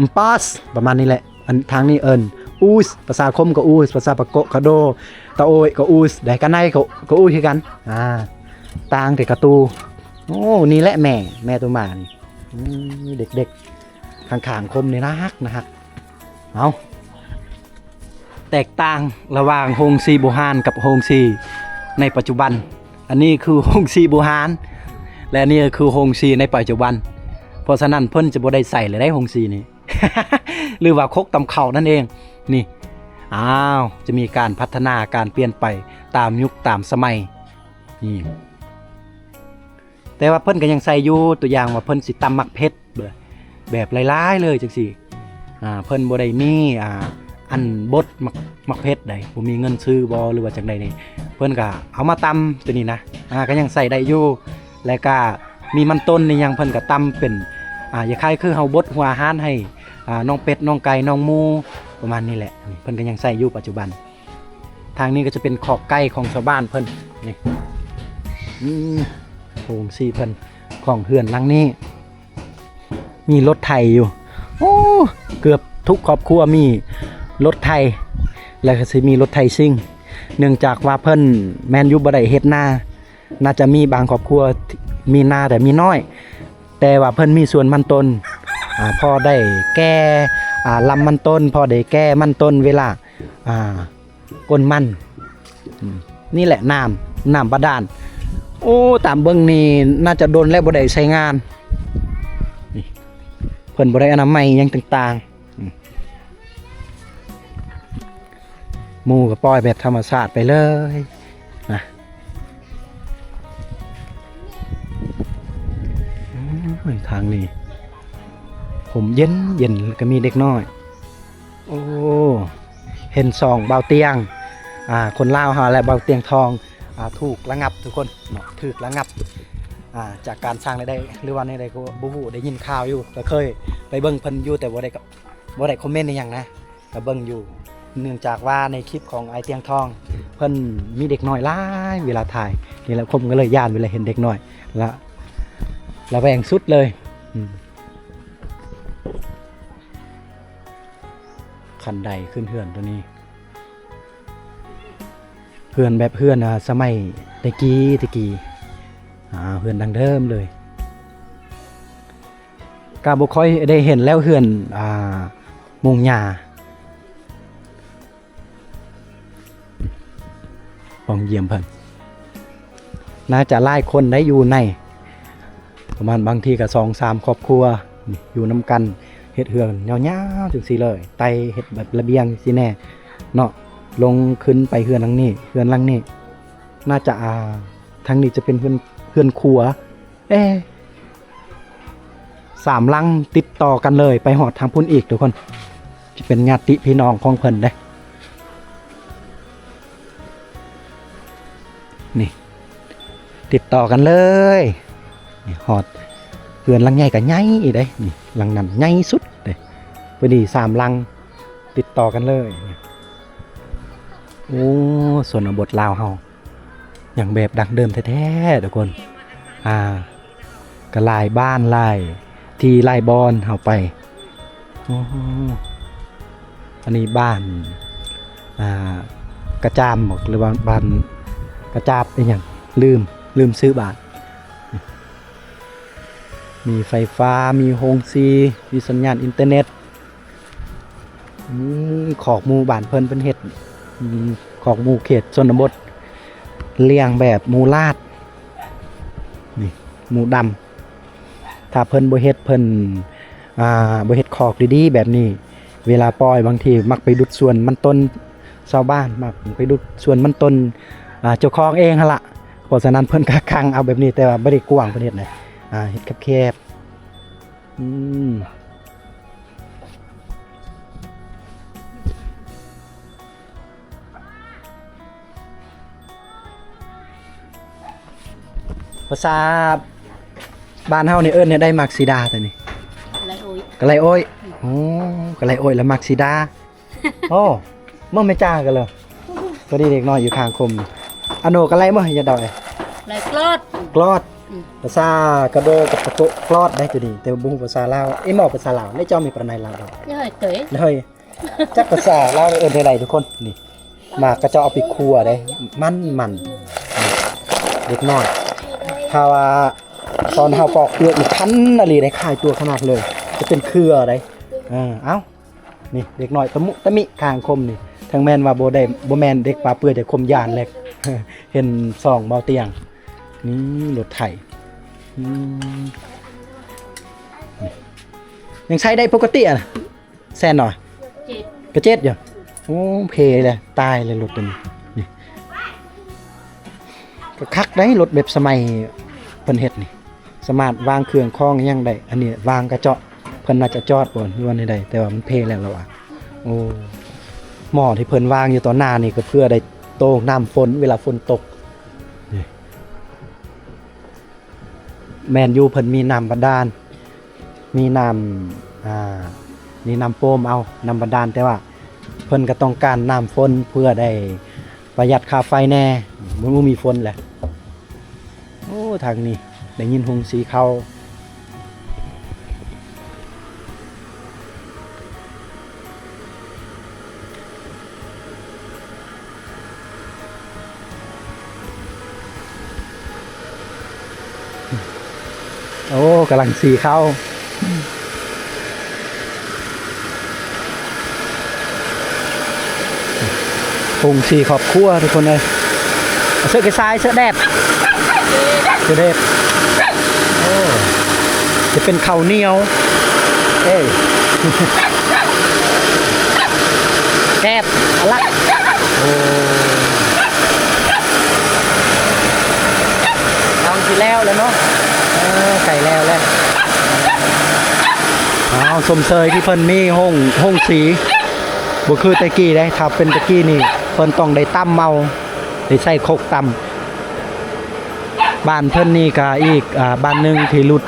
ມປາສ ປະມານນີ້ແຫຼະ ອັນທາງນີ້ເອີ້ນອູສ ພາສາຄົມກໍອູສ ພາສາປາໂກະກະໂດ ຕາໂອ້ຍກໍອູສ ໄດກະໄນກໍ ກໍອູສຄືກັນ ອ່າ ຕ່າງແຕ່ກະຕູ ໂອ້ ນີ້ແຫຼະແມ່ ແມ່ໂຕໝານີ້ ອືມ ເດັກໆ ຂ້າງໆຄົມນີ້ໜ້າຮັກ ໜ້າຮັກ ເອົາ ແຕກຕ່າງລະຫວ່າງໂຮງສີບູຮານກັບໂຮງສີໃນປັດຈຸບັນ ອັນນີ້ຄືໂຮງສີບູຮານ ແລະ ອັນນີ້ຄືໂຮງສີໃນປັດຈຸບັນ ເພາະສະນັ້ນເພິ່ນຈະບໍ່ໄດ້ໃສ່ແລ້ວໃດ ໂຮງສີນີ້ ຫຼືວ່າຄົກຕຳເຂົ້ານັ້ນເອງ ນີ້ ອ້າວ ຈະມີການພັດທະນາ ການປ່ຽນໄປຕາມຍຸກຕາມສະໄໝ ນີ້ ແຕ່ວ່າເພິ່ນກໍຍັງໃສ່ຢູ່ ຕົວຢ່າງວ່າເພິ່ນຊິຕຳໝາກເຜັດ ແບບຫຼາຍໆເລີຍຈັ່ງຊີ້ ອ່າ ເພິ່ນບໍ່ໄດ້ມີ ອ່າ ອັນບົດໝາກ ໝາກເຜັດໃດ ບໍ່ມີເງິນຊື້ບໍ່ ຫຼືວ່າຈັ່ງໃດນີ້ ເພິ່ນກໍເອົາມາຕຳຕົວນີ້ນະ ອ່າ ກໍຍັງໃສ່ໄດ້ຢູ່ ແລະກະມີມັນຕົ້ນນີ້ຫຍັງ ເພິ່ນກະຕຳເປັນ ອ່າ ຄ້າຍໆຄືເຮົາບົດຫົວອາຫານໃຫ້ ອ່າ ນ້ອງເປັດ ນ້ອງໄກ່ ນ້ອງໝູ ປະມານນີ້ແຫຼະ ເພິ່ນກະຍັງໃຊ້ຢູ່ປັດຈຸບັນ. ທາງນີ້ກໍຈະເປັນຄອກໄກ່ຂອງຊາວບ້ານເພິ່ນ ນີ້ ອືມ ໂຮງສີເພິ່ນ ຂອງເຮືອນຫຼັງນີ້ ມີລົດໄຖຢູ່ ໂອ້ ເກືອບທຸກຄອບຄົວມີລົດໄຖ ແລະກະຊິມີລົດໄຖຊິງ ເນື່ອງຈາກວ່າເພິ່ນແມ່ນຢູ່ບໍ່ໄດ້ເຮັດນາ ໜ້າຈະມີບາງຄອບຄົວມີນາແຕ່ມີນ້ອຍ ແຕ່ວ່າເພິ່ນມີສວນມັນຕົ້ນ ອ່າ ພໍໄດ້ແກ່ ອ່າ ລຳມັນຕົ້ນ ພໍໄດ້ແກ່ມັນຕົ້ນເວລາ ອ່າ ກົ້ນມັນ ອືມ ນີ້ແຫຼະນ້ຳ ນ້ຳບາດານ ໂອ້ ຕາມເບິ່ງນີ້ໜ້າຈະດົນແລ້ວບໍ່ໄດ້ໃຊ້ງານ ນີ້ ເພິ່ນບໍ່ໄດ້ອະນາໄມຫຍັງຕ່າງໆ ອືມ ໝູ່ກໍປ່ອຍແບບທຳມະຊາດໄປເລີຍນະ. ໂອ້ຍ ທາງນີ້ຮົ່ມເຢັນໆ ແລ້ວກໍມີເດັກນ້ອຍ. ໂອ້ ເຫັນຊ່ອງບ່າວຕຽງ ອ່າ ຄົນລາວເຮົາ ແລະ ບ່າວຕຽງທອງ ອ່າ ຖືກລະງັບທຸກຄົນເນາະ ຖືກລະງັບ ອ່າ ຈາກການສ້າງລາຍໄດ້ ຫຼືວ່າແນວໃດກໍບໍ່ຮູ້ ໄດ້ຍິນຂ່າວຢູ່ ກໍເຄີຍໄປເບິ່ງເພິ່ນຢູ່ ແຕ່ບໍ່ໄດ້ ບໍ່ໄດ້ຄອມເມັນອີ່ຫຍັງນະ ກໍເບິ່ງຢູ່ ເນື່ອງຈາກວ່າໃນຄລິບຂອງອ້າຍຕຽງທອງ ເພິ່ນມີເດັກນ້ອຍຫຼາຍເວລາຖ່າຍ ນີ້ແຫຼະ ຄົມກໍເລີຍຢ້ານເວລາເຫັນເດັກນ້ອຍ ລະ ລະແວງສຸດເລີຍ. ອືມ ຂັ້ນໄດຂຶ້ນເຮືອນຕົວນີ້ ເຮືອນແບບເຮືອນ ອ່າ ສະໄໝແຕ່ກີ້ ແຕ່ກີ້ ອ່າ ເຮືອນດັ້ງເດີມເລີຍ. ກະບໍ່ຄ່ອຍໄດ້ເຫັນແລ້ວເຮືອນ ອ່າ ມຸງຫຍ້າ ປ່ອງຢ້ຽມເພິ່ນ ໜ້າຈະຫຼາຍຄົນໄດ້ຢູ່ໃນ ປະມານບາງທີກໍສອງສາມຄອບຄົວ ນີ້ ຢູ່ນຳກັນ ເຮັດເຮືອນຍາວໆ ຈັ່ງຊີ້ເລີຍ ໄຕ່ເຮັດແບບລະບຽງຊີ້ແນ່ເນາະ ລົງຂຶ້ນໄປເຮືອນຫຼັງນີ້ ເຮືອນຫຼັງນີ້ ໜ້າຈະ ອ່າ ທາງນີ້ຈະເປັນເຮືອນ ເຮືອນຄົວ ເອ ສາມຫຼັງຕິດຕໍ່ກັນເລີຍ ໄປຮອດທາງພຸ້ນອີກທຸກຄົນ ຈະເປັນຍາດຕິພີ່ນ້ອງຂອງເພິ່ນເດ້. ນີ້ ຕິດຕໍ່ກັນເລີຍ ນີ້ ຮອດເຮືອນຫຼັງໃຫຍ່ກໍໃຫຍ່ເດ້ ນີ້ ຫຼັງນັ້ນໃຫຍ່ສຸດເດ້ ພໍດີສາມຫຼັງຕິດຕໍ່ກັນເລີຍ. ໂອ້ ຊົນນະບົດລາວເຮົາ ຫຍັງແບບດັ້ງເດີມແທ້ໆ ທຸກຄົນ ອ່າ ກໍຫຼາຍບ້ານ ຫຼາຍທີ່ ຫຼາຍບ່ອນເຮົາໄປ. ໂອ້ ອັນນີ້ບ້ານ ອ່າ ກະຈາມບໍ ຫຼືວ່າບ້ານກະຈາບອີ່ຫຍັງ ລືມ ລືມຊື່ບ້ານ. ມີໄຟຟ້າ ມີໂຮງສີ ມີສັນຍານອິນເຕີເນັດ. ອືມ ຄອກໝູບ້ານເພິ່ນ ເພິ່ນເຮັດ ອືມ ຄອກໝູເຂດຊົນນະບົດ ລ້ຽງແບບໝູຫຼາດ ນີ້ ໝູດຳ. ຖ້າເພິ່ນບໍ່ເຮັດ ເພິ່ນ ອ່າ ບໍ່ເຮັດຄອກດີໆແບບນີ້ ເວລາປ່ອຍບາງທີມັກໄປດຸດສວນມັນຕົ້ນຊາວບ້ານ ມັກໄປດຸດສວນມັນຕົ້ນ ອ່າ ເຈົ້າຂອງເອງຫັ້ນລະ. ເພາະສະນັ້ນເພິ່ນກໍຂັງເອົາແບບນີ້ ແຕ່ວ່າບໍ່ໄດ້ກວ້າງ ເພິ່ນເຮັດນະ ອ່າ ເຮັດແຄບໆ. ອືມ ພາສາບ້ານເຮົານີ້ເອີ້ນແນວໃດ ໝາກສີດາຕົວນີ້? ກະໄລໂອ້ຍ ກະໄລໂອ້ຍ. ໂອ້ ກະໄລໂອ້ຍ ແລ້ວໝາກສີດາ. ໂອ້ ເບິ່ງແມ່ຈ້າກັນເລີຍ ພໍດີເດັກນ້ອຍຢູ່ຂ້າງຄົມ. ອາໂນກະໄລບໍ່ ຢ່າດອຍ ໄລກລອດ ກລອດ. ອືມ ພາສາກະໂດກັບປະໂກະ ກລອດໄດ້ຕົວນີ້ ແຕ່ວ່າບໍ່ຮູ້ພາສາລາວ. ເອີ ເວົ້າພາສາລາວ ແລ້ວເຈົ້າມີປານໃດລາວດອກ ເອີຍ ເອີຍ ຈັກພາສາລາວເອີ້ນເທົ່າໃດທຸກຄົນ. ນີ້ ໝາກກະເຈາະເອົາໄປຂົ້ວເດ້ ມັນໆ ເດັກນ້ອຍ ຖ້າວ່າຕອນເຮົາປອກເປືອກນີ້ຄັນອີ່ຫຼີໄດ໋ ຄາຍຕົວຂະໜາດເລີຍ ຈະເປັນເຄືອໄດ໋. ເອີ ເອົ້າ ນີ້ເດັກນ້ອຍຕະມຸຕະມິຂ້າງຄົມນີ້ ເຖິງແມ່ນວ່າບໍ່ໄດ້ ບໍ່ແມ່ນເດັກປ່າເປືອຍ ແຕ່ຄົມຢ້ານແຫຼະ ເຫັນຊ່ອງເບົາຕຽງ. ນີ້ລົດໄຖ ອືມ ຍັງໃຊ້ໄດ້ປົກກະຕິອະ ແຊນເນາະ ເຈັດ ກະເຈັດຢູ່. ໂອ້ ເພແລ້ວ ຕາຍແລ້ວລົດຕົວນີ້. ນີ້ ກໍຄັກໄດ໋ ລົດແບບສະໄໝເພິ່ນເຮັດນີ້ ສາມາດວາງເຄື່ອງຂອງຫຍັງໄດ້. ອັນນີ້ວາງກະເຈາະ ເພິ່ນໜ້າຈະຈອດບໍ່ ຫຼືວ່າແນວໃດ ແຕ່ວ່າມັນເພແລ້ວລະວ່າ. ໂອ້ ໝໍ້ທີ່ເພິ່ນວາງຢູ່ຕໍ່ໜ້ານີ້ ກໍເພື່ອໄດ້ໂຕ້ງນ້ຳຝົນ ເວລາຝົນຕົກ. ນີ້ ແມ່ນຢູ່ ເພິ່ນມີນ້ຳບາດານ ມີນ້ຳ ອ່າ ມີນ້ຳໂປ່ມເອົາ ນ້ຳບາດານ ແຕ່ວ່າເພິ່ນກໍຕ້ອງການນ້ຳຝົນເພື່ອໄດ້ປະຢັດຄ່າໄຟແດ່ ບໍ່ມີຝົນແຫຼະ. ໂອ້ ທາງນີ້ໄດ້ຍິນໂຮງສີເຂົ້າ. ໂອ້ ກຳລັງສີເຂົ້າ ໂຮງສີຄອບຄົວທຸກຄົນເອີຍ. ເສື້ອກະຊາຍ ເສື້ອແດດ ເສື້ອແດດ. ໂອ້ ຈະເປັນເຂົ້າໜຽວ ເອີຍ ແກບ ອະລັກ ຫຼັງຊິແລ້ວແລ້ວເນາະ ເອີ ໃກ້ແລ້ວແລ້ວ. ອ້າວ ຊົມເຊີຍທີ່ເພິ່ນມີໂຮງ ໂຮງສີ ບໍ່ຄືແຕ່ກີ້ເດ້. ຖ້າເປັນແຕ່ກີ້ນີ້ ເພິ່ນຕ້ອງໄດ້ຕຳເອົາ ໄດ້ໃຊ້ຄົກຕຳ. ບ້ານເພິ່ນນີ້ກະອີກ ອາ ບ້ານໜຶ່ງທີ່ຫຼຸດ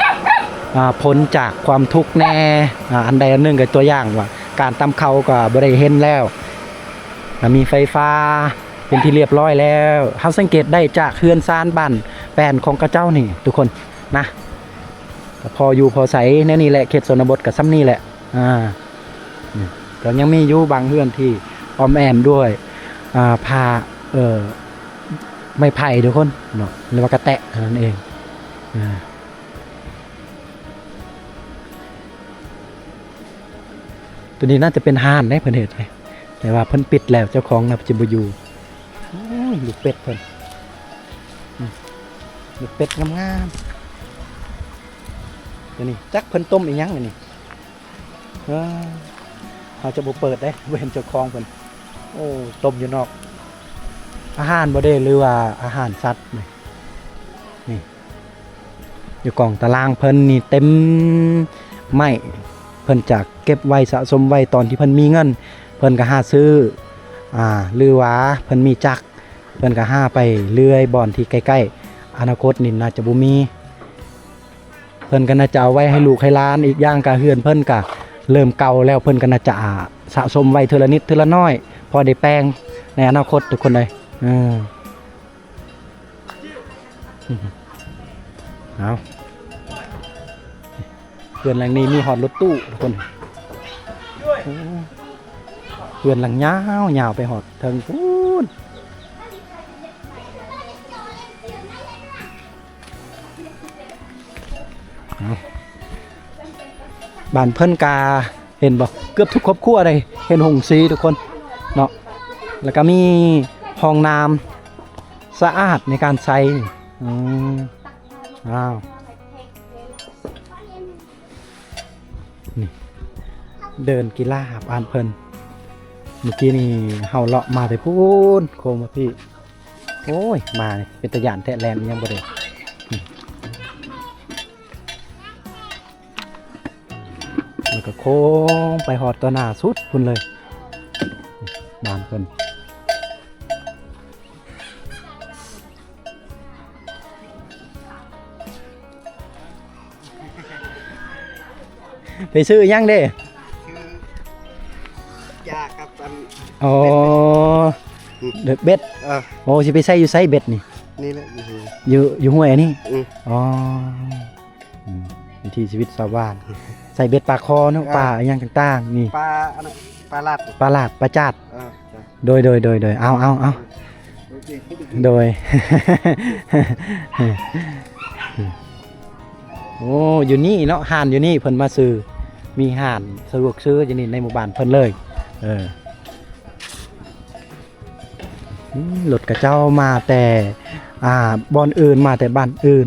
ອາ ພົ້ນຈາກຄວາມທຸກແດ່. ອາ ອັນໃດອັນໜຶ່ງ ກະຕົວຢ່າງວ່າ ການຕຳເຂົ້າກະບໍ່ໄດ້ເຫັນແລ້ວ ກະມີໄຟຟ້າເປັນທີ່ລຽບຮ້ອຍແລ້ວ. ເຮົາສັງເກດໄດ້ຈາກເຮືອນຊານບ້ານແປ້ນຂອງເຂົາເຈົ້ານີ້ທຸກຄົນນະ ກະພໍຢູ່ພໍໃສແນວນີ້ແຫຼະ. ເຂດຊົນນະບົດກະສ່ຳນີ້ແຫຼະ. ອາ ນີ້ ກໍຍັງມີຢູ່ບາງເຮືອນທີ່ອ້ອມແອ້ມດ້ວຍ ອາ ຜ້າ ເອີ ໄມ້ໄຜ່ທຸກຄົນເນາະ ຫຼືວ່າກະແຕະເທົ່ານັ້ນເອງ. ອາ ໂຕນີ້ໜ້າຈະເປັນຮ້ານເດ້ ເພິ່ນເຮັດເດ້ ແຕ່ວ່າເພິ່ນປິດແລ້ວ ເຈົ້າຂອງໜ້າຈະບໍ່ຢູ່. ໂອ້ຍ ລູກເປັດເພິ່ນ ອືມ ລູກເປັດງາມໆ ໂຕນີ້ຈັກເພິ່ນຕົ້ມອີ່ຫຍັງອັນນີ້. ເອີ ເຮົາຈະບໍ່ເປີດເດ້ ບໍ່ເຫັນເຈົ້າຂອງເພິ່ນ. ໂອ້ ຕົ້ມຢູ່ນອກ ອາຫານບໍ່ເດ້ ຫຼືວ່າອາຫານສັດນີ້ ນີ້ ຢູ່ກອງຕາລາງເພິ່ນນີ້ເຕັມໄມ້. ເພິ່ນຈະເກັບໄວ້ສະສົມໄວ້ ຕອນທີ່ເພິ່ນມີເງິນ ເພິ່ນກໍຫາຊື້ ອາ ຫຼືວ່າເພິ່ນມີຈັກ ເພິ່ນກໍຫາໄປເລື່ອຍ ບ່ອນທີ່ໃກ້ໆ ອະນາຄົດນີ້ໜ້າຈະບໍ່ມີ. ເພິ່ນກໍໜ້າຈະເອົາໄວ້ໃຫ້ລູກໃຫ້ຫຼານ. ອີກຢ່າງກະເຮືອນເພິ່ນກະເລີ່ມເກົ່າແລ້ວ ເພິ່ນກໍໜ້າຈະສະສົມໄວ້ເທື່ອລະນິດເທື່ອລະໜ້ອຍ ພໍໄດ້ແປງໃນອະນາຄົດທຸກຄົນເອີຍ. ເອີ ເອົາ ເຮືອນຫຼັງນີ້ມີຮອດລົດຕູ້ທຸກຄົນ. ໂອ້ ເຮືອນຫຼັງຍາວໆ ໄປຮອດເທິງພຸ້ນ. ເອົ້າ ບ້ານເພິ່ນກະເຫັນບໍ່ ເກືອບທຸກຄອບຄົວໄດ້ເຫັນໂຮງສີທຸກຄົນເນາະ ແລ້ວກະມີຫ້ອງນ້ຳສະອາດໃນການໃຊ້. ອືມ ອ້າວ ນີ້ ເດີ່ນກິລາບ້ານເພິ່ນ ມື້ກີ້ນີ້ເຮົາເລາະມາແຕ່ພຸ້ນ ໂຄ້ງມາພີ້. ໂອ້ຍ ມານີ້ເປັນຕາຢ້ານແທ້ ແລ່ນຍັງບໍ່ໄດ້ ນີ້ ແລ້ວກໍໂຄ້ງໄປຮອດຕໍ່ໜ້າສຸດພຸ້ນເລີຍ ບ້ານເພິ່ນ. ໄປຊື້ຫຍັງເດ້? ຊື້ຢາກັບອັນ ອໍ ເບັດ ເອີ ໂອ້ ຊິໄປໃສ່ຢູ່ໃສເບັດນີ້? ນີ້ແຫຼະ ຢູ່ ຢູ່ຫ້ວຍອັນນີ້ ອື ອໍ ອືມ ວິຖີຊີວິດຊາວບ້ານ ໃສ່ເບັດປາຄໍເນາະ ເອີ ປາອີ່ຫຍັງຕ່າງໆ ນີ້ ປາອັນນັ້ນ ປາຫຼາດ ປາຫຼາດ ປາຈາດ ເອີ ໂດຍ ໂດຍ ໂດຍ ໂດຍ ເອົາ ເອົາ ເອົາ ໂອເຄ ໂດຍ ໂອ້ ຢູ່ນີ້ເນາະ ຮ້ານຢູ່ນີ້ເພິ່ນມາຊື້ ມີຮ້ານສະດວກຊື້ຢູ່ນີ້ໃນໝູ່ບ້ານເພິ່ນເລີຍ ເອີ ອືມ ລົດເຂົາເຈົ້າມາແຕ່ ອ່າ ບ່ອນອື່ນ ມາແຕ່ບ້ານອື່ນ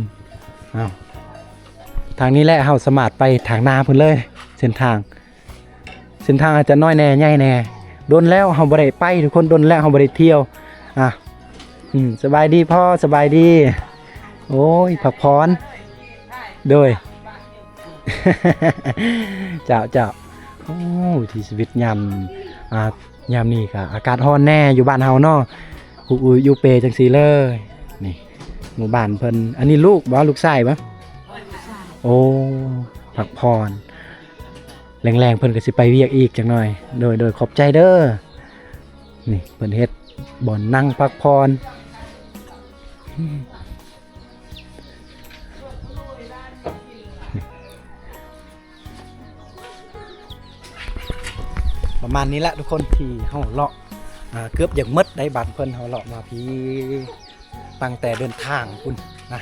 ເອົ້າ ທາງນີ້ແຫຼະ ເຮົາສາມາດໄປທາງໜ້າພຸ້ນເລີຍ ເສັ້ນທາງ ເສັ້ນທາງອາດຈະນ້ອຍແດ່ ໃຫຍ່ແດ່ ດົນແລ້ວເຮົາບໍ່ໄດ້ໄປ ທຸກຄົນ ດົນແລ້ວເຮົາບໍ່ໄດ້ທ່ຽວ ອ່າ ອືມ ສະບາຍດີພໍ່ ສະບາຍດີ ໂອ້ຍ ພັກຜ່ອນ ໂດຍ ເຈົ້າ ເຈົ້າ ໂອ້ ວິຖີຊີວິດຍາມ ອ່າ ຍາມນີ້ກະອາກາດຮ້ອນແດ່ ຢູ່ບ້ານເຮົາເນາະ ອຸອຸຢູ່ເປຈັ່ງຊີ້ເລີຍ ນີ້ ໝູ່ບ້ານເພິ່ນ ອັນນີ້ລູກບໍ່ ລູກຊາຍບໍ່? ໂອ້ ພັກຜ່ອນ ແລງໆ ເພິ່ນກໍຊິໄປວຽກອີກຈັກໜ່ອຍ ໂດຍ ໂດຍ ຂອບໃຈເດີ ນີ້ ເພິ່ນເຮັດບ່ອນນັ່ງພັກຜ່ອນ ປະມານນີ້ແຫຼະທຸກຄົນ ທີ່ເຮົາເລາະ ອ່າ ເກືອບຢາກໝົດໄດ໋ ບ້ານເພິ່ນ ເຮົາເລາະມາພີ້ ຕັ້ງແຕ່ເດີນທາງພຸ້ນນະ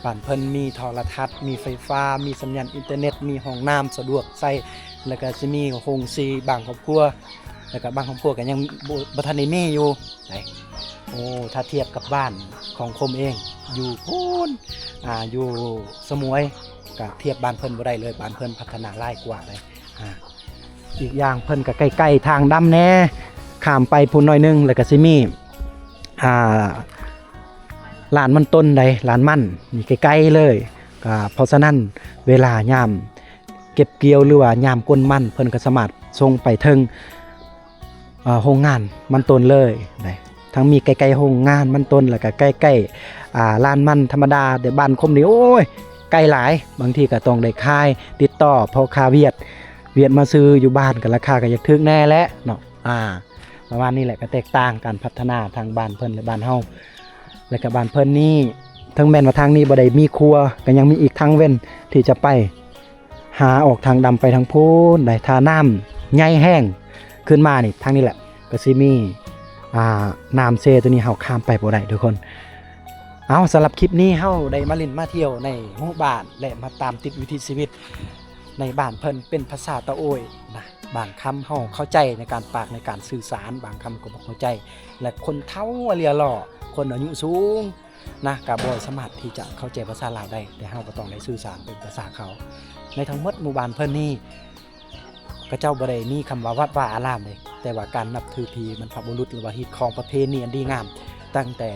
ບ້ານເພິ່ນມີໂທລະທັດ ມີໄຟຟ້າ ມີສັນຍານອິນເຕີເນັດ ມີຫ້ອງນ້ຳສະດວກໃຊ້ ແລ້ວກະຊິມີໂຮງສີບາງຄອບຄົວ ແລ້ວກະບາງຄອບຄົວກະຍັງບໍ່ ບໍ່ທັນໄດ້ມີຢູ່ໄດ໋ ໂອ້ ຖ້າທຽບກັບບ້ານຂອງຄົມເອງ ຢູ່ພຸ້ນ ອ່າ ຢູ່ສະໝວຍ ກະທຽບບ້ານເພິ່ນບໍ່ໄດ້ເລີຍ ບ້ານເພິ່ນພັດທະນາຫຼາຍກວ່າໄດ໋ ອ່າ ອີກຢ່າງເພິ່ນກໍໃກ້ໆທາງດຳແດ່ ຂ ຂ້າມໄປພຸ້ນໜ້ອຍໜຶ່ງ ແລ້ວກໍຊິມີ ອ່າ ລານມັນຕົ້ນໃດ໋ ລານມັນ ນີ້ໃກ້ໆເລີຍ. ກໍເພາະສະນັ້ນ ເວລາຍາມເກັບກ່ຽວ ຫຼືວ່າຍາມກົນມັນ ເພິ່ນກໍສາມາດສົ່ງໄປເຖິງ ເອີ ໂຮງງານມັນຕົ້ນເລີຍໃດ໋. ທັງມີໃກ້ໆໂຮງງານມັນຕົ້ນ ແລ້ວກໍໃກ້ໆ ອ່າ ລານມັນທຳມະດາ ແຕ່ບ້ານຄົມນີ້ ໂອ້ຍ ໄກຫຼາຍ. ບາງທີກໍຕ້ອງໄດ້ຂາຍ ຕິດຕໍ່ພໍ່ຄ້າຫວຽດ ຫວຽດມາຊື້ຢູ່ບ້ານ ກໍລາຄາກໍຢາກຖືກແດ່ແຫຼະເນາະ. ອ່າ ປະມານນີ້ແຫຼະ ກໍແຕກຕ່າງການພັດທະນາທາງບ້ານເພິ່ນ ແລະ ບ້ານເຮົາ. ແລ້ວກໍບ້ານເພິ່ນນີ້ ເຖິງແມ່ນວ່າທາງນີ້ບໍ່ໄດ້ມີຂົວ ກໍຍັງມີອີກທາງເວັ້ນທີ່ຈະໄປຫາອອກທາງດຳໄປທາງພຸ້ນໃດ໋. ຖ້ານ້ຳໃຫຍ່ແຮງຂຶ້ນມານີ້ ທາງນີ້ແຫຼະ ກໍຊິມີ ອ່າ ນ້ຳເຊ ຕົວນີ້ເຮົາຂ້າມໄປບໍ່ໄດ້ທຸກຄົນ. ເອົາ ສຳລັບຄລິບນີ້ເຮົາໄດ້ມາຫຼິ້ນມາທ່ຽວໃນໝູ່ບ້ານ ແລະ ມາຕາມຕິດວິຖີຊີວິດໃນບ້ານເພິ່ນ ເປັນພາສາຕະໂອ້ຍນະ. ບາງຄຳເຮົາເຂົ້າໃຈໃນການປາກ ໃນການສື່ສານ, ບາງຄຳກໍບໍ່ເຂົ້າໃຈ ແລະ ຄົນເຖົ້າອາເລຍຫຼໍ່ ຄົນອາຍຸສູງນະ ກໍບໍ່ສາມາດທີ່ຈະເຂົ້າໃຈພາສາລາວໄດ້ ແຕ່ເຮົາກໍຕ້ອງໄດ້ສື່ສານເປັນພາສາເຂົາ. ໃນທັງໝົດໝູ່ບ້ານເພິ່ນນີ້ ເຂົາເຈົ້າບໍ່ໄດ້ມີຄຳວ່າວັດວາອາລາມເດ້ ແຕ່ວ່າການນັບຖືຜີບັນພະບຸລຸດ ຫຼືວ່າຮີດຄອງປະເພນີອັນດີງາມ ຕັ້ງແຕ່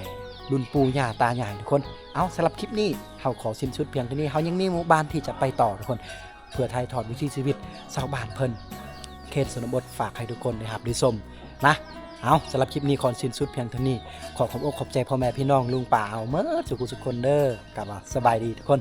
ລຸ້ນປູ່ຍ່າຕາຍາຍທຸກຄົນ. ເອົາ ສຳລັບຄລິບນີ້ເຮົາຂໍສິ້ນສຸດພຽງເທົ່ານີ້. ເຮົາຍັງມີໝູ່ບ້ານທີ່ຈະໄປຕໍ່ທຸກຄົນ ເພື່ອຖ່າຍທອດວິຖີຊີວິດຊາວບ້ານເພິ່ນ ເຂດຊົນນະບົດ ຝາກໃຫ້ທຸກຄົນໄດ້ຮັບໄດ້ຊົມນະ. ເອົາ ສຳລັບຄລິບນີ້ຂໍສິ້ນສຸດພຽງເທົ່ານີ້. ຂໍຂອບອົກຂອບໃຈພໍ່ແມ່ພີ່ນ້ອງລຸງປ້າເອົາເໝິດສູ່ຜູ້ສູ່ຄົນເດີ. ກະວ່າສະບາຍດີທຸກຄົນ.